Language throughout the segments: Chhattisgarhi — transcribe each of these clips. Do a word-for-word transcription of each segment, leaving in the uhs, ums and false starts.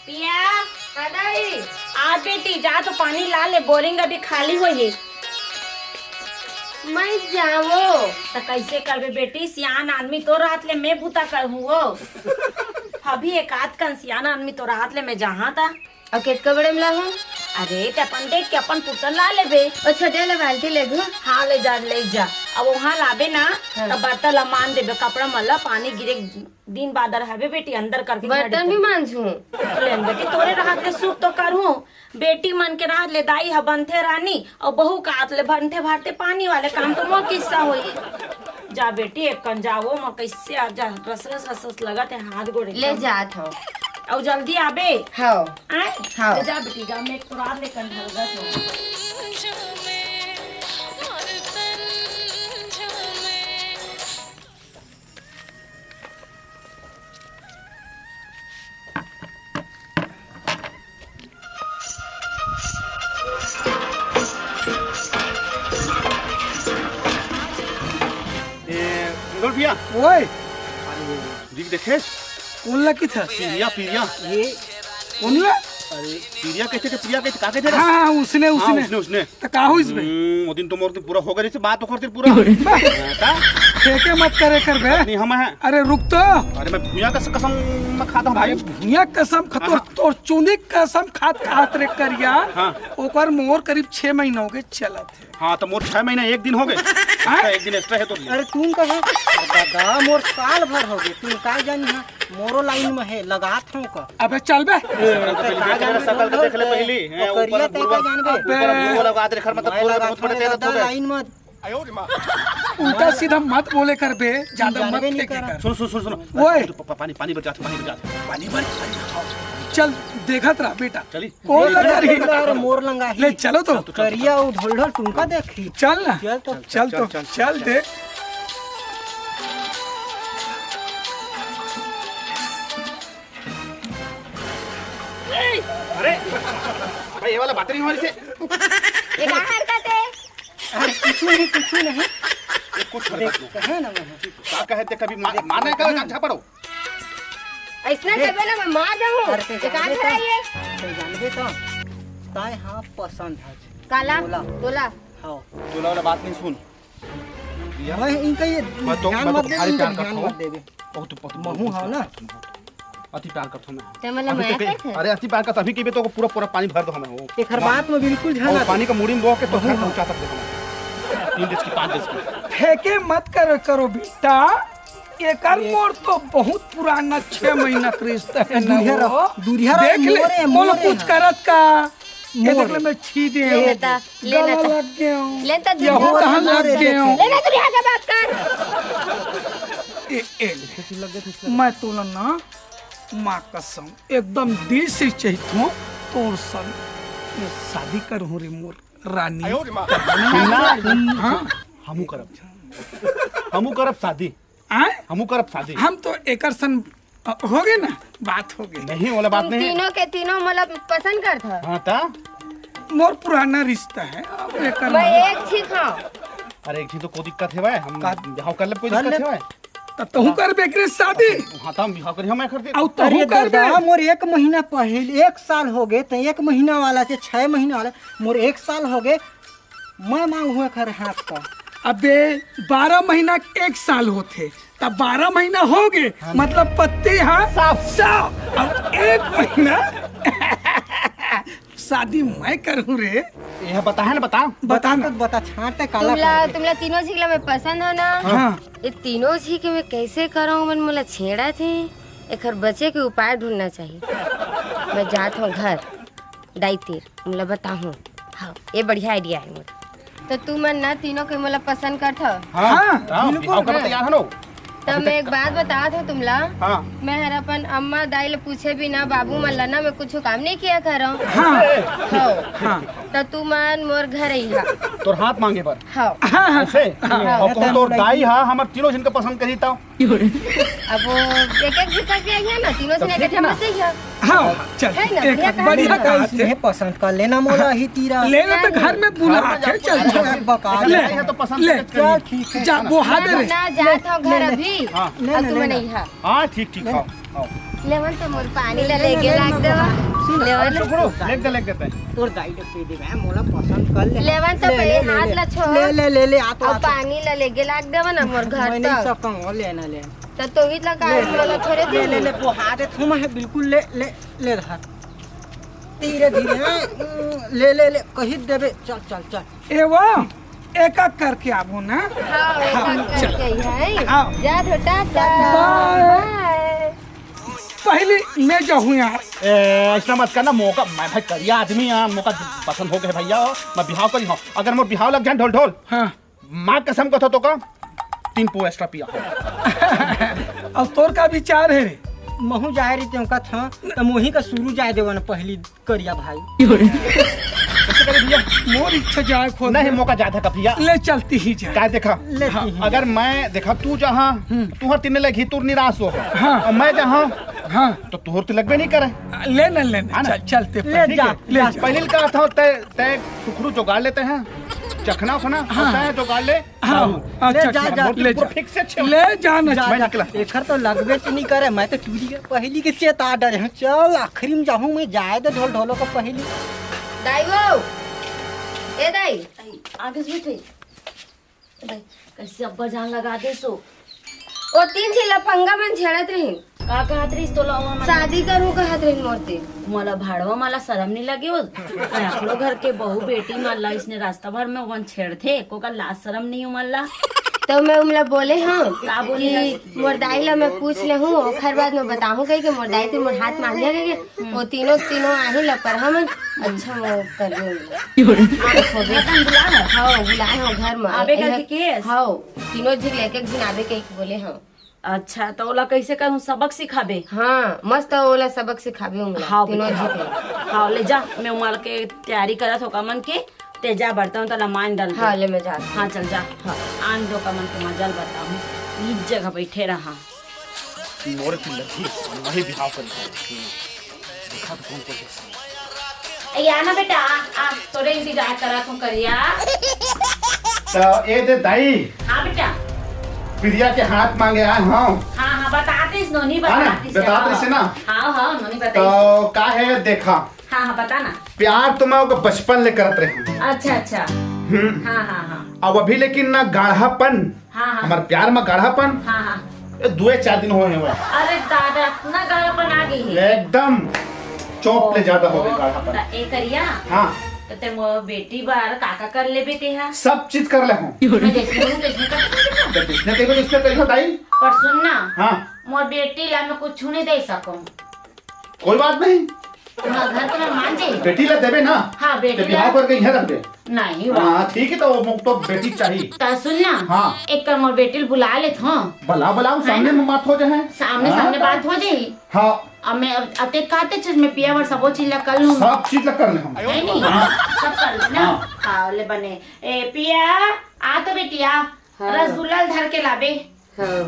पिया। हाँ दाई। आ बेटी, जा तो पानी ला ले, बोरिंग अभी खाली होही। मैं जावो। त कैसे करबे बेटी, सियान आदमी तो रहत ले मैं बूता करहूँ वो। अभी एक आध कन सियान आदमी तो रहत ले मैं जहाँ था। अउ केतका बड़े में लाहूं? अरे, ते अपन देख के अपन पुरतन ला लेबे। अच्छा, दे ले बाल्टी ले घू। हाँ, ले जा, ले जा। अब वहाँ लाबे ना, हाँ। तब बर्तन ला मान देबे, कपड़ा मन ला पानी गिरे दिन बादर हवे बेटी, अंदर करके बर्तन भी मांजू। लेन बेटी, तोरे रहत ले सुख तो करहूँ। बेटी मन के रहत ले दाई ह बनथे रानी, अउ बहू का आत ले बनथे भारते पानी वाले काम तो मोर किस्सा होई। जा बेटी, एक कन जाओ, मोर कैसे आ जा, रस रस रस रस लगत है हाथ गोड़े ले एकदम। जात हो। अउ जल्दी आबे। हाँ। आए? हाँ। ले जा बेटी, जा, मैं एक रात ले कन ढलगत हूँ। ए, गोलपिया। ओए। अरे, दिख देखे? कौन लकी था? पीरिया, पीरिया। ये कौन है? अरे, पीरिया कहते थे, प्रिया कहते, का कहते थे? हाँ, हाँ, उसने, हाँ, उसने। उसने, उसने। तो का होइस बे? हम्म, वो दिन तो मोर दिन पूरा हो गए, से बात तो करते पूरा। बा। हाँ, का? फेंके मत करे कर बे। नहीं, हम हैं। अरे, रुक तो। अरे, मैं भुइयां का कसम मैं खाता हूँ भाई। भुइयां कसम खा, तोर, हाँ। तोर चुंदी कसम खात, खात रे करिया। हाँ। ओकर मोर करीब छह महीना हो गए चलत है। हाँ, तो मोर छह महीना एक दिन हो गए। हाँ? एक दिन एक्स्ट्रा है तो। अरे, तुम कहे? दादा, मोर साल भर हो गए, तुम का जानी है? मोरो लाइन में है, लगात हूँ का। अबे चल बे। ए, का जानबे, शकल तो देख ले पहली। हैं, ऊपर करिया ते का जानबे? ऊपर बुआ लगा दे, खर मतलब मैं बोल रहा बहुत बड़े तेरा दादा, लाइन में। उल्टा सीधा मत बोले कर बे, ज्यादा मत फेंके कर। सुनो, सुनो, सुनो, सुनो। ओए। तो प-, प-, पानी, पानी भर जाते, पानी भर जाते। पानी भर, पानी भर, हाँ। चल, देखत रहा बेटा। चली। कौन लगा रही? अरे मोर लंगा ही। ले, चलो तो। करिया उ ढोल ढोल तुमका देखी। चल ना। चल तो। चल तो, चल, चल, चल, चल चल। दे। अरे, भाई, ये वाला बात नहीं हो रही से। ये का हरकत है? अरे, कुछ नहीं, कुछ नहीं। ये कुछ हरकत नहीं। कहे ना मैं। का कहे ते कभी मा-, मारने का झापड़ो। ऐसने देख। देबे ना, मैं मार जाऊँ। अरे, ते ये कहाँ जानबे खड़ा तो? है? ते जानबे तो? ताय हाँ पसंद है। काला? तोला। तोला। हाँ। तोला वाला बात नहीं सुन। मैं इनका ये मैं तो, ध्यान मैं तो मत दे, भारी इनका प्यार करता ध्यान हूँ। मत देबे। बहुत, बहुत, महू बहुत हाँ ना। प्यार करता हूँ। अति प्यार करता हूँ मैं। ते मतलब अभी मैं तो कहीं, कैसे? अरे अति प्यार करता, अभी की भी तो पूरा, पूरा पानी भर दो हमें वो। एक हर बात में बिल्कुल ध्यान और रख। पानी का मुड़ी में बह के तो महू घर हाँ। पहुँचा तक देखो। तीन देश की, पाँच देश की। फेंके मत कर, करो बेटा। एकर मोर तो बहुत पुराना छह महीना के रिश्ता है ना दुरिया वो। रहो, दुरिया रहो, देख ले, मोरे, मोलो मोरे कुछ है। करत का। ये मोरे। देख ले, मैं छी दे ये हूँ। लेता, ले गला लेता। लग गया हूँ। लेता, ये दुरिया हो रहो, कहाँ लग मोरे गया हूँ। देखे। लेना दुरिया के बात कर। ए, ए, मैं तोला ना, माँ कसम, एकदम दिल से चाहित हूँ, तोर संग मैं शादी करहूँ रे मोर रानी। सुनना, हाँ? हमू करब। हमू करब शादी। आय? हमू करब शादी। हम तो एकर सन, अ, हो गए ना, बात हो गई। नहीं, वाला बात तुम नहीं। तीनों के तीनों मतलब पसंद करत ह? हाँ, ता? मोर पुराना रिश्ता है, अब एकर मैं मतलब एक ठीक हूँ। अरे, एक ठीक तो कोई दिक्कत है भाई, हम का? बिहाव कर ले, कोई कर दिक्कत ले। है भाई? त तहू करबे एकरे शादी? हाँ, त हम बिहाव करी, हम कर दे। अउ तहू अरे करबे? दादा, मोर एक महीना पहले, एक साल हो गए, त एक महीना वाला से छह महीना वाला, मोर एक साल हो गए, मैं मांगहूँ एखर हाथ का। अबे, बारह महीना के एक साल होथे, त बारह महीना हो गए, हाँ। मतलब पत्ती हा साफ। साफ। अब एक महीना शादी मैं करहूँ रे। यह बता है ना, बता। बता ना। बता, छांटे काला तुमला, कर दे। तुमला तीनों झिकला मैं पसंद हो ना? हाँ। ये तीनों झिके मैं कैसे करूँ, मन मोला छेड़ा थे। एखर बचे के उपाय ढूंढना चाहिए। मैं जात हूँ घर, दाई तीर, मोला बताहूँ। हाँ, ये बढ़िया idea है मोर। तो तुमन ना तीनों के मोला पसंद करत हव? हाँ, हाँ, हाँ, बिल्कुल। बिहाव करे तैयार हन। त मैं एक बात बतात हूँ तुमला। हाँ। मैं हर अपन अम्मा दाई ले पूछे बिना, बाबू मन ला ना मैं कुछ काम नहीं किया करव। हाँ। हाँ। हाँ। त तुमन मोर घर अइहा। तोर हाथ मांगे बर। हाँ। हाँ, हाँ। ऐसे? हाँ। अउ कहूँ तोर दाई हा हमर तीनों झन के पसंद करही त? अब वो एक एक झिन करके आइहा ना, तीनों झिन एक एक चम्मच चाहिए। हाँ, चल, है ना, एक बढ़िया कहा थे। पसंद कर लेना मोला ही तीरा। लेना तो घर में बुला के, चल, चल। बका ले, ले, तो पसंद ले। चल, ठीक है। जा, वो हाथ दे। ना जात हो घर अभी। हाँ। अब तुम नहीं हा। हाँ, ठीक, ठीक, खाओ, खाओ। लेवन तो मोर पानी ला लेके लाग देवा। लेवन। सुखरू, लेके दे, लेके दे। तोर दाई के पी दे, मैं मोला पसंद कर ले। लेवन तो ले, पहले ले, हाथ ले, ला छोड़। ले, ले, ले, ले, आ तो, अब आ तो। पानी ला लेके लाग देवा ना मोर घर तक। मैं नहीं सकूं, वो लेना ले। तो तू ही ला का ले, ले, मोला ले, थोड़े ले, ले, दे। ले, वो हाथ है, थूम है, बिल्कुल ले, ले, ले हाथ। धीरे, धीरे, हाँ, ले, ले, ले, कही देबे, चल, चल, चल। ए वो, एक एक करके आबो ना। हाँ, एक एक करके ही है। हाँ। जा बेटा, टाटा। बाय। बाय। पहले मैं जाऊँ यार। ए, ऐसा मत करना, मोका, मैं भाई करिया आदमी हाँ, मोका पसंद हो गए भैया, मैं बिहाव करी हूँ। अगर मोर बिहाव लग जाए ढोल ढोल, हाँ। माँ कसम कथो तो का, तीन पो extra पिया। अब तोर का विचार है रे? महू जाए रही तें कथा, त मोही का शुरू जाए देवन पहली। करिया भाई। कैसे करे भैया? मोर इच्छा जाए खुद। नहीं, मोका जाए था का भैया। ले चलती ही जाए। का देखा? ले हाँ। अगर मैं देखा, तू जहाँ, हम्म। तुहर तीने लगी, तू निराश हो। हाँ। और मैं जहाँ, हाँ। तो तुहर तो लगबे नहीं करे। ले ना, ले ना, है ना? चल, चलते ले ठीक जा, है? ले जा। पहले का था, तय, तय सुखरू जुगाड़ लेते हैं, चखना उखना, हाँ। होता है जुगाड़ ले। हाँ, हाँ। अच्छा, ले जा, अच्छा, जा। मोर ले पूरा जा। Fix से अच्छे ले जाना जा, मैं जा। निकला। एखर तो लगबे च नहीं करे, मैं तो टूरी के पहली के चेता डरे हूँ। चल, आखिरी में जाहूँ मैं, जाए दे ढोल ढोलो को पहली। दाई वो, ए दाई। आगे से बैठे। ए दाई, कैसे अब्बा जान लगा दे सो। ओ तीन झी लफंगा मन छेड़त रहिन। का कहत रहिस तोला ओमन? शादी करूँ कहत रहिन मोरते। मोला भाड़वा माला शरम नहीं लगे हो? अपनो घर के बहू बेटी मन ला इसने रास्ता भर में ओमन छेड़थे, को का लाज शरम नहीं उमन ला? तो मैं उमला बोले हूँ का बोले कि मोर दाई ला मैं पूछ ले हूँ, ओखर बाद मैं बताहूँ कही के मोर दाई ते मोर हाथ मांगे के, हम्म। वो तीनों, तीनों आही ला पर हमन अच्छा वो कर दे। आंख हो गए। बुला ना। हाँ, बुलाए हूँ घर में। आबे करके केस? हाँ, तीनों झिन एक एक झिन आबे कही के बोले हूँ। अच्छा, तो ओला कैसे कहूँ, सबक सिखाबे? हाँ, मस्त ओला सबक सिखाबे उमला, हाँ, तीनों बेटा। झिन। हाँ, ले जा, मैं उमल के तैयारी करत हो का मन के, ते जा बर्तन तला मांज डाल दे। हाँ, ले मैं जात हूँ। हाँ, चल जा। हाँ। आन दो का मन के मजा ल बताहूँ, इस जगह बैठे रहा। मोर की लड़की, वही बिहाव कर। देखा तो कौन कौन कैसा। ए, आ ना बेटा, आ, आ, तोरे इंतजार करत हूँ, करिया। तो ए दे दाई। हाँ बेटा। प्रिया के हाथ मांगे आए, हाँ। हाँ, हाँ, बता दे, नोनी हाँ ना, बता दे, बता दे हाँ। से ना। हाँ, हाँ, नोनी बताई। तो का है देखा। हाँ, हाँ, बता ना। प्यार तो मैं ओके बचपन ले करत रहे हूँ। अच्छा, अच्छा। हम्म। हाँ, हाँ, हाँ। अब अभी लेकिन ना गाढ़ापन हाँ, हाँ। हमार प्यार में गाढ़ापन। हाँ, हाँ। ए, दुए चार दिन होए हैं। अरे दादा, इतना गाढ़ापन आ गई है। एकदम चौप ले ज्यादा हो गई गाढ़ापन। त ए करिया। हाँ। त ते मोर बेटी बार काका कर लेबे ते हा? सब चीज कर ले हूँ। मैं जैसे बोलूँ, तैसे कर लेबे ते हा? तो जिसने कही, जिसने कही, दाई। पर सुन ना। हाँ। मोर बेटी ला मैं कुछ नहीं दे सकूँ। कोई बात नहीं। हाँ, घर तो मैं मान जाई। बेटी ला देबे ना? हाँ, बेटी ते बिहाव ला। करके इहाँ रख दे। नहीं, वाह। हाँ, ठीक है, तो वो मुक तो बेटी चाहिए। ता सुन ना। हाँ। एक कर मोर बेटी ल बुला लेत हूँ। बुला, बुलाओ, सामने हैं? में बात हो जाए। सामने, हाँ, सामने तो बात हो जाई। हाँ। अब मैं, अब, अब ते कहते चीज में पिया बर सबो चीज ला कर लूँ। सब चीज ला कर ले हम। है नहीं? हाँ। सब कर लूँ ना? हाँ। हाँ, ले बने। ए, पिया, आ तो बेटिया, हाँ। रसगुल्ला ल धर के लाबे। हाँ।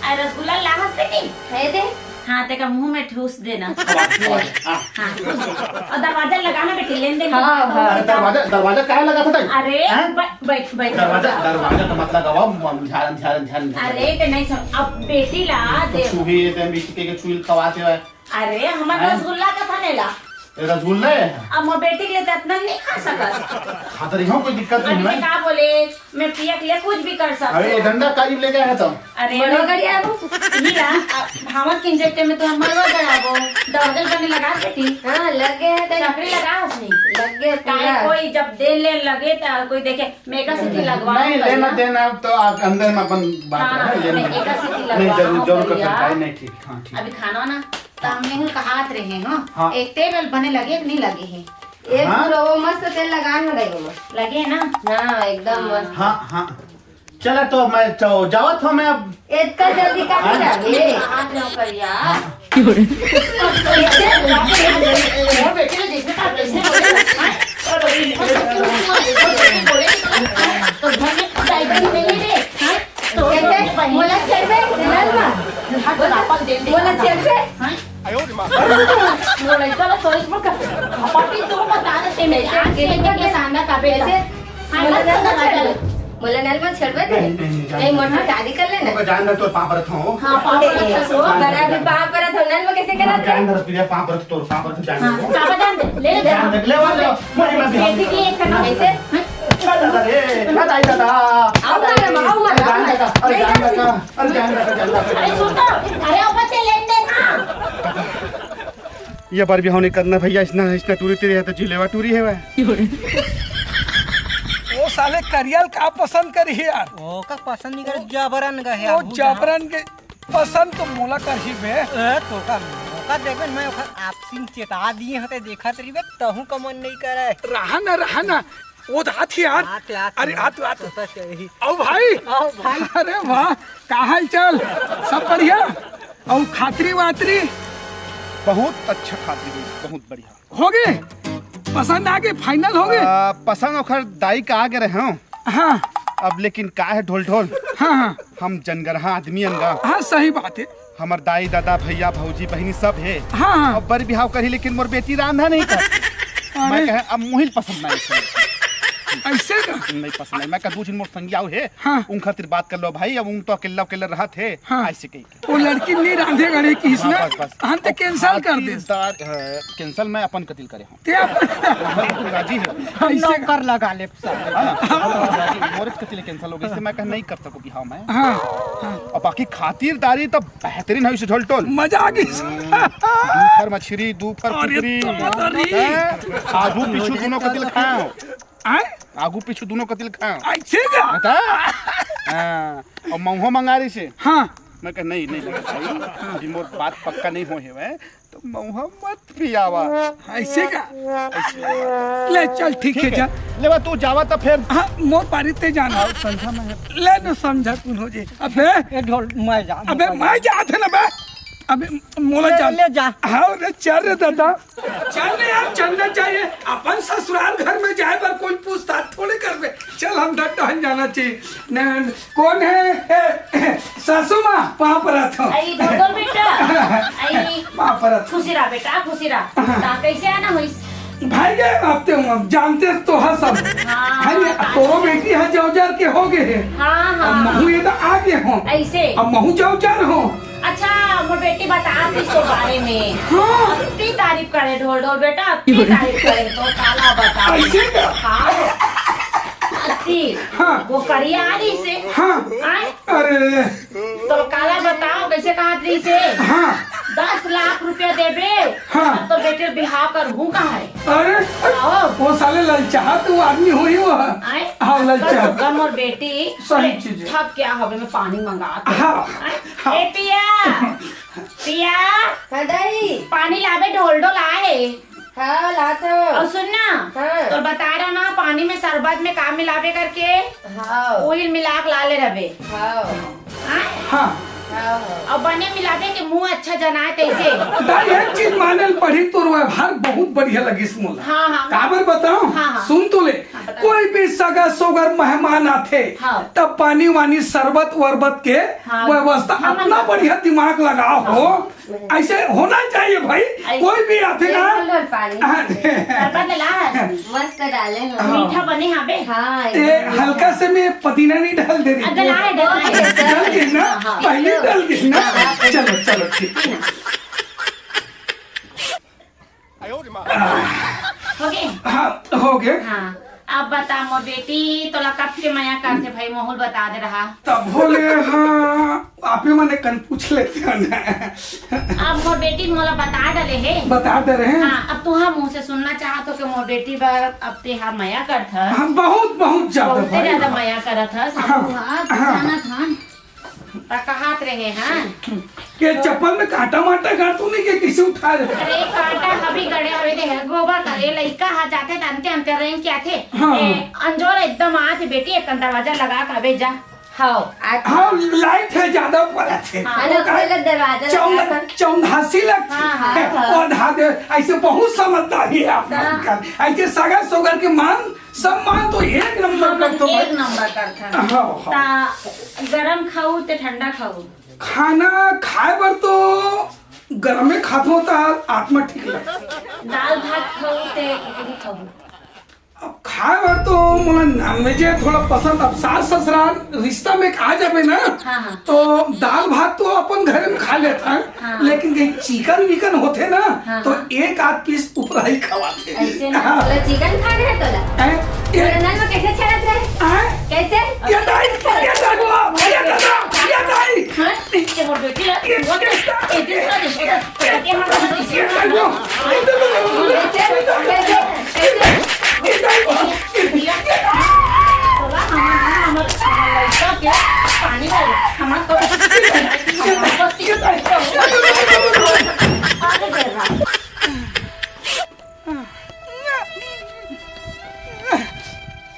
आ रसगुल्ला लाहस ते नहीं? है दे। हाँ, तेका मुंह में ठूस देना। हाँ। हाँ, ठूस दे। और दरवाजा लगाना बेटी, लेन देन हाँ, हाँ। अरे दरवाजा, दरवाजा काहे लगाता था? अरे, हैं? बै-, बैठ, बैठ। दरवाजा, दरवाजा तो मत लगावा, म-, झारन, झारन, झारन, झारन। अरे, ते नहीं सुन, अब बेटी ला दे। छुही, ते मिट्टी के छुही खवाते हुए। अरे, हमर हैं? रसगुल्ला का था नेला। ए, रसगुल्ला है? अब मोर बेटी के लिए तो इतना नहीं खा सकत। खाते रही हूँ, कोई दिक्कत नहीं अभी है। मैं का बोले, मैं पिया के लिए कुछ भी कर सकती अरे, हूँ। डंडा काली लेके आया था। अरे, मरवा गड़ी आबो। हीरा, अब हमर किंजटे में तो हम मरवा गड़ाबो। दौड़ल बने लगा बेटी। हाँ, लग गए हैं तो सकरी लगा उसने। लग गए काहे पूरा। कोई जब दे ले लगे तो कोई देखे, मेका सिटी लगवा नहीं, लेना देना तो आप अंदर में अपन बात हाँ, है, लेना नहीं, देना। एका सिटी नहीं, लगवा जरूर, जरूर कर भैया। सकता है, नहीं, ठीक, हाँ, ठीक। अभी खाना ना तो हमने हूँ कहात रहे हैं, हाँ? हाँ। एक तेल वेल बने लगे कि नहीं लगे हैं? एक हाँ? पूरा वो मस्त तेल लगा ना रही हूँ। लगे ना? हाँ, एकदम हाँ। मस्त। हाँ, हाँ। चला तो मैं तो जावत हूँ मैं अब। इतना जल्दी का हाँ? क्या जावे? हाथ लो करिया। हाँ। तो घर में ड्राइवर नहीं है रे, हाँ? तो कैसे? मोला छेड़बे? हाथ चला, अपन दे दे। बोला, चल से। हाँ? वो लड़का ला सोच में कर। अपन भी तो बता दे, तेरे में आज के लिए के सामने का बेटा। कैसे? हाँ, बोला, बस, नल बस, मत बस। छेड़। बोला, नल मत छेड़बे। नहीं, नहीं, नहीं, नहीं, नहीं, जान मत दे। शादी कर लेना। ओकर जान दे, तोर पाँव परत हूँ। हाँ, पाँव परत हूँ। बड़ा भी पाँव परत हूँ, नल में कैसे करा थे? जान दे, प्रिया, पाँव परत, तोर पाँव परत, जान हाँ, दे। पापा जान दे, ले ले। जान दे, ले, ले, ले। मोही में भी हम बेटी की एक करना। कैसे? हाँ? अरे दादा रे, अरे दादा। आओ ना, आओ ना, अरे जान दे, अरे जान दे, अरे जान दे, जान दे। अरे सुन तो, अरे ऊपर से लेन देन ना। ये बार बिहाव नहीं करना भैया, इसना, इसना टूरी तेरे हाथ जिलेवा टूरी है वह। वो साले करियल का पसंद करी है यार? ओकर पसंद नहीं करे, जबरन गए वो आगू जहाँ। जबरन के पसंद तो मोला करही बे। ए, तो का मौका देबे, मैं ओकर आप सिंह चेता दिए हते, देखत रहिबे, तहू का मन नहीं करे। रहा ना, रहा ना, वो तो हाथ ही यार। हाथ, हाथ, अरे, हाथ। हाथ, हाथ। तो, तो सही। आओ भाई। आओ भाई। अरे वाह, का हाल चाल? सब बढ़िया? अउ खातरी वातरी? बहुत अच्छा खातरी हुई, बहुत बढ़िया। हो गए? पसंद आ गए, final हो गए? आ, पसंद ओखर दाई का आ गए रहे हो। हाँ। अब लेकिन का है ढोल ढोल? हाँ, हाँ। हम जनगरहा आदमी अनगा। हाँ, सही बात है। हमर दाई, दादा, भैया, भौजी, बहिनी सब है। हाँ, हाँ। अब बर बिहाव करही, लेकिन मोर बेटी रांधा नहीं कर। अरे। मैं कहे, अब मुहिल पसंद नहीं है। ऐसे का? नहीं पसंद है। मैं कहा, दू झिन मोर संगी आऊ है, हाँ। उन खातिर बात कर लो भाई, अब उन तो अकेला, अकेला रहत है, हाँ। ऐसे कही। वो लड़की नहीं रांधे गड़े की इसने, हाँ, बस, बस। हम तो cancel कर दे। दार, अ, cancel मैं अपन कतिल करे हूँ। ते अपन हम राजी है। हम ऐसे नौकर लगा ले सब। है ना? हम राजी, मोरे कतिल cancel हो गई, इससे मैं कहा नहीं कर सकूँ बिहाव मैं। हाँ, हाँ। और बाकी खातिरदारी तो बेहतरीन है इसे ढोल टोल। मजा आ गई। हम्म, दू फर मछरी, दू फर अरे कुकरी। दादा रे। हैं? आगू पीछू दोनों कतिल खाओ। आए? आगू पीछू दोनों कतिल खाओ। ऐसे का? बता। हाँ, और मऊहो मंगा रही से। हाँ। मैं कहा, "नहीं, नहीं, नहीं, भाई, अभी मोर बात पक्का नहीं हो है, तो मऊहा मत पियावा।" ऐसे का? ऐसे। ले, चल, ठीक ठीक है, है। जा। ले बा, तू जावा तो फिर। हाँ, मोर पारी ते जाना। आओ, संझा में। ले न संझा कुन हो जे। अबे। ये ढोल, मैं जा, अबे, मैं जा। मैं जात है ना बे। अबे, मोला ले, जा। ले जा। हाँ, रे, चल रे दादा। चल यार, चलना चाहिए। अपन ससुराल घर में जाए बर कोई पूछताछ थोड़े करबे। चल, हम डट टहल जाना चाहिए। न, कौन है? ए, सासू माँ, पाँव परत हूँ। आई ढोल बेटा, आई पाँव परत। खुशी रहा बेटा, खुशी रहा। हाँ। ता कैसे आना होइस? भाई गए हफ्ते हूँ, अब जानते तो है सब। हाँ, है ना? हाँ, तोरो बेटी है जौजार के हो गए है। हाँ, अब हाँ। महू ये तो आ गए हो। ऐसे। अब महू जौजार हो। अच्छा, मोर बेटी बता दी सो बारे में। हाँ। अति तारीफ करे ढोल ढोल बेटा, अति तारीफ करे तो काला बता। ऐसे का? हाँ। अति। हाँ। वो करिया आ रही से। हाँ। आए? अरे। तो काला बताओ, कैसे कहा रही से? हाँ। दस लाख रुपया देबे, हाँ। तब तो बेटे बिहाव करहूँ कहा है। अरे, आओ। वो साले ललचात वो आदमी होई वो। आए? हाँ, ललचात। सुग्गा मोर बेटी। सही अरे, चीज है। थक क्या हवे, मैं पानी मंगा तो। हाँ, आए? हाँ। ए पिया, पिया। हाँ, दाई। पानी लाबे, ढोल ढोल आए। हाँ, लात हो। और सुन ना, हाँ। तो बता रहा ना, पानी में शरबत में का मिलाबे करके, हाँ। ओहिल मिला के ला ले रहबे। हाँ। हाँ? हाँ। हाँ, हाँ। और बने मिलाबे के मुंह अच्छा जनाए तैसे। दाई, एक चीज माने ल पड़ी, तोर व्यवहार बहुत बढ़िया लगिस मोला। हाँ, हाँ। काबर बताओ? हाँ, हाँ। सुन तो ले। हाँ, बता। कोई भी सगा सोगर मेहमान आथे, हाँ। तब पानी वानी, शरबत वरबत के हाँ। व्यवस्था हाँ, इतना हाँ। बढ़िया दिमाग लगाओ हो। हाँ। ऐसे होना चाहिए भाई, ऐसे कोई भी आते ना। ढोल पानी। हाँ। शरबत ले ला। मस्त डाले हो। हाँ। मीठा बने हाँ बे। हाँ, ए, एकदम। हल्का से मैं पुदीना नहीं डाल दे रही। अगर लाए, डाल दे। डाल के ना, हाँ, हाँ। पहले डाल के ना। हाँ, हाँ। चलो, चलो, ठीक। पीना। हो गए? हाँ, हो गए। हाँ, अब बता मोर बेटी, तोला कब के मया करथे भाई, मोहुल बता दे रहा। तब बोले, हाँ, आप ही मने कन पूछ लेते हो ना। अब मोर बेटी मोला बता डले हे। बता दे रहे हैं। हाँ, अब तुहा मुंह से सुनना चाहत हो कि मोर बेटी बर अब ते हा मया करथस। हाँ, बहुत, बहुत ज्यादा बहुते भाई। ज्यादा मया करत हस। हाँ, हाँ, हाँ। जानत हन। त कहात रहे, हाँ? के चप्पल में कांटा माटा गाड़ तो नहीं के किसी उठा ले? अरे, कांटा अभी गड़े हुए दे है, गोबर करे, लइका हा जाथे त अंते अंते रेंग के आथे। हाँ। ए, अंजोर एकदम आथे बेटी, एक दरवाजा लगा के अबे जा। हाँ, आ- हाँ, लाइट है ज्यादा ऊपर आथे। हाँ। वो अलग, कहे, अलग दरवाजा चौंध-, लगा कर। चौंधासी लगथे। हाँ, हाँ, हाँ। और धागे, ऐसे बहुत समझदारी है आप हाँ। लोग का। ऐसे सगा सोगर के मान सम्मान तो एक नंबर हम कर तो एक भाई। नंबर करथन। हाँ, हाँ। ता गरम खाऊ ते ठंडा खाऊ? खाना खाए बर तो गरमे खाथो त आत्मा ठीक लगथे। दाल भात खाऊ ते कुकरी खाऊ? अब खाए बर तो मोला नॉनवेज थोड़ा पसंद। अब सास ससुराल रिश्ता में आ जाबे ना, हाँ, हाँ। तो दाल भात तो अपन घर में खा लेथन, हाँ। लेकिन कहीं चिकन विकन होथे ना, हाँ, तो हाँ। एक आध पीस उपराई खवाथे। ऐसे ना, हाँ। तोला चिकन खाना है तोला? हैं? ये तोला नल में कैसे चढ़त रहे? हैं? कैसे? ये दाई, ये दाई, ये दादा, ये दाई। हाँ? ये मोर बेटी ला, ये ये मोर बेटी ला, ये दिल का रिश्ता, ये के हम ये दाई, ये दाई, ये दाई, ये दाई।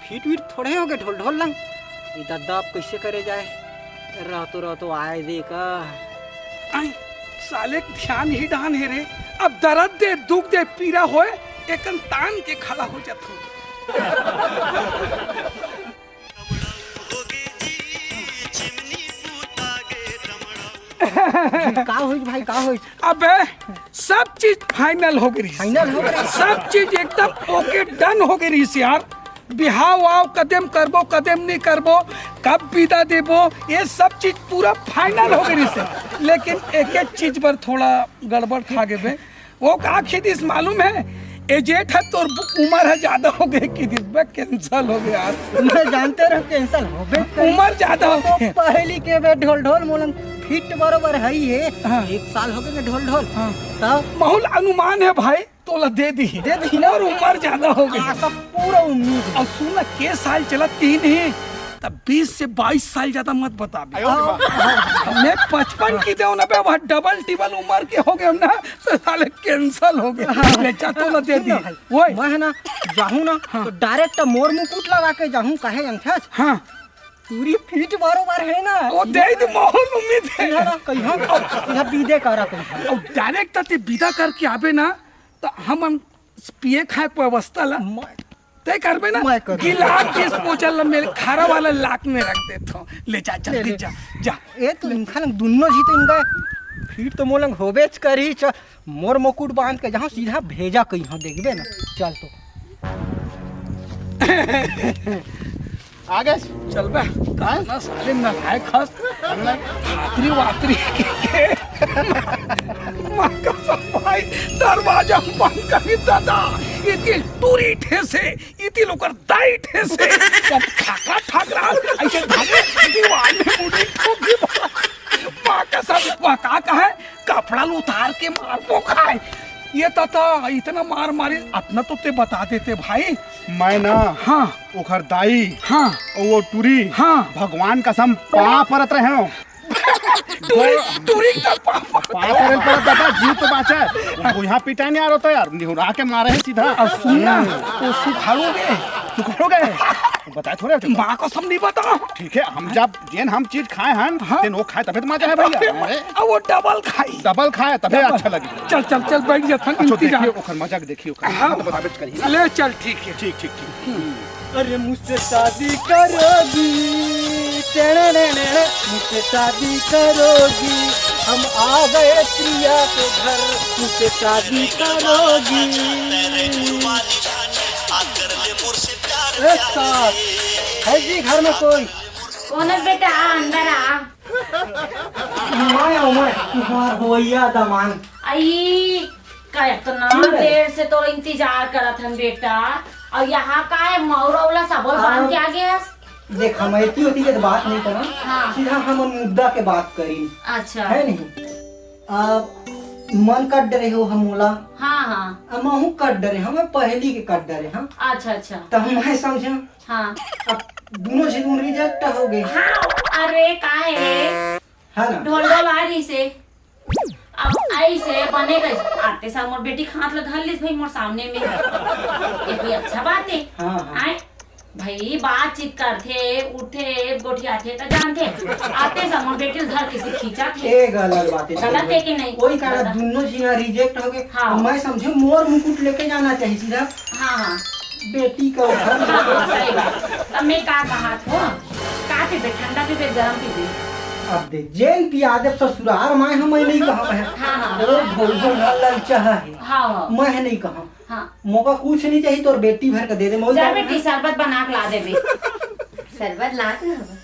फिट विट थोड़े हो गए ढोल ढोल लंग। ये दद्दा अब कैसे करे जाए? रहतो रहतो आए दे का। आई, साले ध्यान ही डान हे रे। अब दर्द दे, दुख दे, पीरा होए, एकन तान के खड़ा हो जाथो। का होइस भाई, का होइस? अबे, सब चीज फाइनल हो गई। फाइनल हो गई। सब चीज एकदम ओके, डन हो गई रहीस यार। बिहाव आव, कदेम करबो, कदेम नहीं करबो, कब विदा देबो, ये सब चीज पूरा फाइनल हो गई रहीस। लेकिन एक एक चीज पर थोड़ा गड़बड़ खा गे बे। वो का खिदिस मालूम है? ए जेठ है, तोर उम्र है ज्यादा हो गए, खिदिस बे, कैंसिल हो गया यार। मैं जानते रहो कैंसिल हो गए। उम्र ज्यादा हो गए। पहली के बे ढोल ढोल मोलंग फिट बरोबर है ये। हाँ। एक साल हो गए ढोल ढोल। हाँ। तब माहौल अनुमान है भाई, तोला दे दी। दे दी ना? और उम्र ज्यादा हो गई। हाँ, सब पूरा उम्मीद है। और सुन ना, के साल चलत के ही नहीं, तब बीस से बाईस साल ज्यादा मत बता भी। हाँ, हाँ। मैं पचपन की दे ना बे, वहाँ डबल टिबल उम्र के हो गए हम ना, तो साले कैंसिल हो गए। हाँ। ले जा, तोला दे दी। सुन ना भाई, वही। मैं है ना, जाहूँ ना, हाँ। तो डायरेक्ट मोर मुकुट लगा के जाहूँ, काहे अंठस? हाँ। पूरी फिट बरोबर है ना? वो दे दे, माहौल उम्मीद है। सीधा ना, कहीं हम, सीधा विदे करा कहीं हम। और डायरेक्ट ते विदा करके आबे ना, तो हम, हम पिए खाए के व्यवस्था ला। मैं तय करबे ना? मैं करूँ। गिलास डिस्पोजल ला मेरे खारा वाला लाक में रख देता हूँ। ले जा, ले, जल्दी ले। जा, जा। ए तो इनखा लंग दुन्नो जी तो इनका फिट तो मोलंग होबेच करी। च-, मोर मुकुट बांध के जहाँ सीधा भेजा कहीं, हाँ, देखबे ना। चल तो। आ गए। चल बे, कहाँ? ना साले नहाए खास। अरे। हातरी वातरी के, के। माँ कसम भाई, दरवाजा बंद करी दादा। इतनी टूरी ठेसे, इतनी लोकर दाई ठेसे। जब ठाका ठाक रहा, ऐसे धागे दीवार में मुड़ी ठोकी। माँ कसम, वह का कहे? कपड़ा ल उतार के मार वो खाए। ये तथा इतना मार मारे, अतना तो ते बता देते भाई। मैं ना, हाँ। ओखर दाई, हाँ। और वो टूरी, हाँ। भगवान कसम पाँव परत रहे हो। टूरी, टूरी का पाँव परत। पाँव परत परत दादा, जीव तो बाँचा है। वो यहाँ पिटाई नहीं आ रहा था यार, निहुरा के मारे है सीधा। अब सुन ना, वो सुखाड़ोगे। सुखाड़ोगे? बताए थोड़े हो। माँ कसम नहीं बता। ठीक है, हम जब जेन हम चीज खाए हन, हाँ। तेन वो खाए तबे तो मजा है भैया। अरे। अब वो डबल खाई। डबल खाए तबे डबल। अच्छा लगे। चल, चल, चल, बैठ जा, थक अच्छा, इंतजार। देखिए, ओखर मजा के देखिए, ओखर। हाँ। तो बताबे करिए ना। ले चल, ठीक है। ठीक, ठीक, ठीक। अरे मुझसे शादी करोगी, टेढ़े टेढ़े, मुझसे शादी करोगी, हम आ गए प्रिया के घर, मुझसे शादी करोगी। ए सास, है जी घर में कोई? कौन है बेटा? आ, अंदर आ। मैं हूँ, मैं तुम्हार होइया दमान। आई, का इतना क्यों रे? देर से तो इंतजार करत हन बेटा। और यहाँ का है, मौरा उला सबो बांध के आ गया। देख, हम एती ओती के तो बात नहीं करन, हाँ। सीधा हम मुद्दा के बात करी। अच्छा। है नहीं? आ, मन कट डरे हो हमोला। हाँ, हाँ। आ, महू कट डरे, हमें पहली के कट डरे, हाँ। अच्छा, अच्छा। तो हम मैं समझे, हाँ। अब दोनों झिगुन रिजेक्ट हो गए। हाँ, अरे, काहे रे? है ना? ढोल ढोल आ रही से। अब आई से बने गई। आते साल मोर बेटी के हाथ ला धर लिस भाई मोर सामने में। ये कोई अच्छा बात है? हाँ, हाँ। आए? भाई बातचीत करथे, उठथे, गोठियाथे त जानथे। आते साल मोर बेटी ला धर के से खींचा थे। एक अलग बात है। गलत है कि नहीं? कोई कारण गलत। दोनों झिना रिजेक्ट हो गए। हाँ। मैं समझे मोर मुकुट लेके जाना चाहिए सीधा। हाँ, हाँ। बेटी का उठा हाँ, हाँ, सही बात। तब मैं का कहा थो? का पीबे? ठंडा पीबे, गरम पीबे? अब देख, जेन पिया देब ससुरार माय ह, मैं नहीं कहँव, मैं। हाँ, हाँ। ओ भौजी ह ललचाहा हे। हाँ, हाँ। मैं नहीं कहँव। हाँ। मोका कुछ नहीं चाहिए, तोर बेटी भर के दे दे, मैं जा बेटी, शरबत बना के ला देबे। शरबत ला के ना।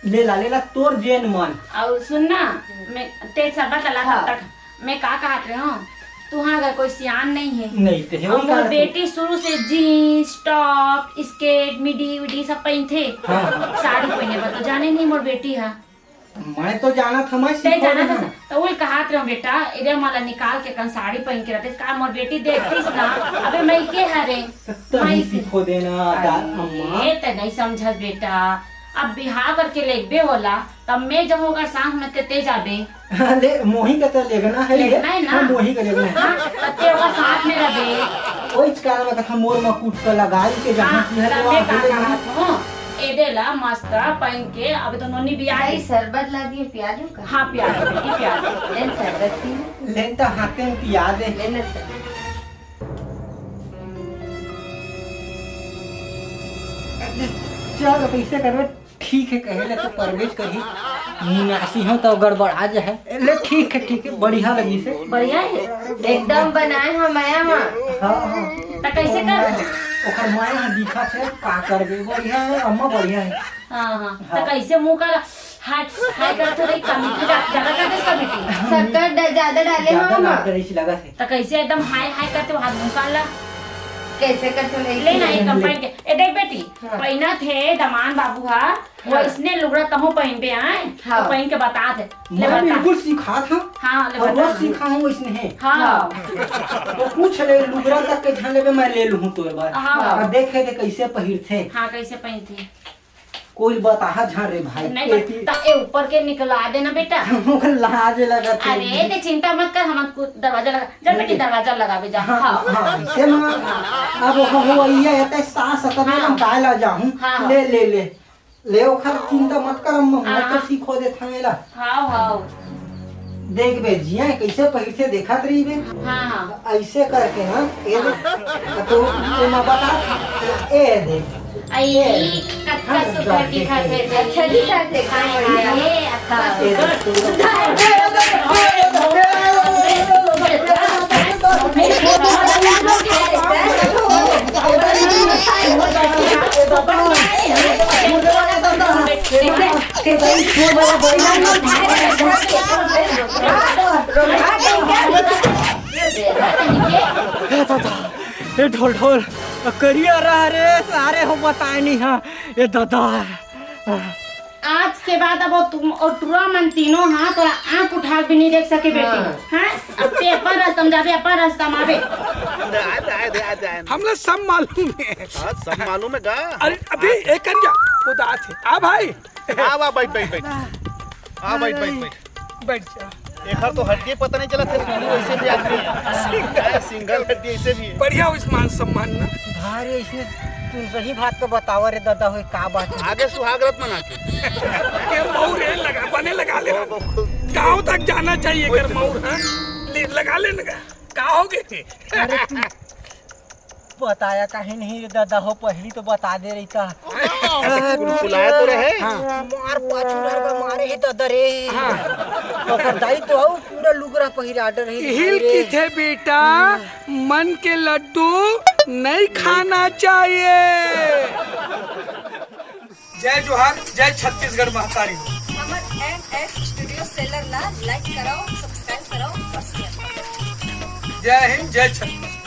ले ला, ले ला, तोर जेन मन। अउ सुन ना, मैं तेज शरबत ला हाँ। तब तक। मैं का कहत रहे हूँ, तुहाँ घर कोई सियान नहीं है। नहीं ते हे, अउ वही मोर कहत हूँ। बेटी शुरू से jeans, top, skirt, midi, widi सब पहिनथे। हाँ, हाँ। साड़ी पहिने बर तो जाने नहीं मोर बेटी हा। मैं तो जानत हँव, मैं ते सीखो जानत देना। हस, तो उल कहत रहे हूँ, बेटा, एदे मला निकाल के कन साड़ी पहिन के रहितिस, का मोर बेटी देखतिस ना, अबे मैं के हरे, तहीं मैं सीखो देना, अरे, अम्मा। ये ते नहीं समझस बेटा, अब बिहाव करके लेगबे ओला, तब मैं जाहूँ ओकर साथ में ते, ते जाबे। ले, मोही का तो लेगना है ये। लेगना है ना? हाँ, मोही का लेगना है। हाँ, तब ते ओकर साथ में रहबे। ओइच कारण मैं कथा मोर मुकुट का लगाई के जहाँ हाँ, की है, तब वहाँ मैं का बोले ना। कहत हूँ, एदे ला मस्त पहिन के, अब तो नोनी भी आई। भाई, शरबत ला दिए, पिया दूँ का? हाँ, पिया दे, बेटी, पिया दे। लेन शरबत पी ले। लेन तो हाथे में पिया दे। लेन शरबत। चल, अब ऐसे करबे। ठीक है, कहे ले तो परबेज करही। मुनासी हो तो गड़बड़ा जाए। ले, ठीक है, ठीक है, बढ़िया लगिस हे। बढ़िया है, एकदम बनाए हो मया मा। हाँ, हाँ। त कैसे कर? ओकर माया ह दिखत हे, का करबे? बढ़िया है अम्मा, बढ़िया है। हाँ, हाँ। हाँ। त कैसे मुँह कर हाय, हाय करत हो रही, कमी तो जा-, ज्यादा कर देस का बेटी? शक्कर ड-, ज्यादा डाले हो ज्यादा अम्मा। ना करे, इसी लगा से। त कैसे एकदम हाय, हाय करत हो, हाथ मुँह कर ला। कैसे करत हो रही? ले ना, एकदम पहिन के। ए देख बेटी, हाँ। पहिनत हे दमान बाबू हा, हाँ। वइसने लुगरा तहूँ पहिनबे आय, हाँ। तो पहिन के बतात हे। ले मैं बता। बिल्कुल सिखात हँव। हाँ, ले और बता। रोज सिखाहूँ वइसने हे। हाँ। हाँ। तो पूछ ले, लुगरा तक के झन लेबे, मैं ले लूहूँ तोर बर। हाँ। और देखे ते कैसे पहिरथे। हाँ, कैसे पहिरथे। कोई बताहा झन रे भाई, नहीं एती बता, ए ऊपर के निकला देना बेटा। हमको लाज लगत हे। अरे, ते चिंता मत कर, हम कुछ दरवाजा लगा, जा बेटी, दरवाजा लगाबे जा। हाँ, हाँ। हाँ, से ना, अब हो, हो, ये एते सास, तब हाँ। हम काय ला जाहूँ? हाँ। ले, ले, ले। ले, ओखर चिंता मत कर अम्मा, मैं तो हाँ। सीखो देत हँव एला। हाँ, हाँ। देख बे, जिया कैसे पहिरथे देखत रहिबे। हाँ, हाँ। ऐसे करके ना, ए दे, तो एमा बता, ए दे। आई, ए। कतका हाँ, सुघर देख, दिखत हे। अच्छा दिखत हे, हाय, हाय, अतका हाँ, सुघर। ए दादा, ए ढोल ढोल, करिया रह रे, सारे हो बताए नहीं हा, ए दादा। आज के बाद अब वो तुम, वो टुरा मन तीनों हा, तोरा आँख उठा के भी नहीं देख सके बेटी। हाँ। हाँ? अब ते अपन रास्ता में जाबे, अपन रास्ता में आबे। आए, आए, आए, आए। हमला सब मालूम है। हाँ, सब मालूम है गा। अरे, अभी एक कर जा, उदास है। आ भाई। आ, आ, बैठ, बैठ, बैठ। आ, बैठ, बैठ, बैठ। बैठ जा। एखर तो हड्डी पता नहीं चलत हे, सुरू वैसे भी आदमी है। सिंगल हड्डी ऐसे भी है। बढ़िया हो इस मान सम्मान ना। अरे, इसने तुम सही बात तो बतावा रे दादा, होय का बात है? आगे सुहाग रत मना के। ये मऊ रे, लगा, बने लगा ले। वो, वो, गाँव तक जाना चाहिए कोई कर मऊ, हाँ? ले, लगा ले ना। का हो गए? अरे, तू बताया काहे नहीं रे दादा हो, पहली तो बता दे रही था। कुलकुलाया तो रहे। हाँ। मार पाछू रह मारे हे दादा रे। हाँ। ओकर दाई तो हऊ पूरा लुगरा पहिरा डर हे हिल रे। किथे बेटा, मन के लड्डू नहीं खाना चाहिए। जय जोहार, जय छत्तीसगढ़ महतारी। हमर एम एस स्टूडियो सेलर ला like कराओ, subscribe कराओ और share कराओ। जय हिंद, जय छत्तीसगढ़।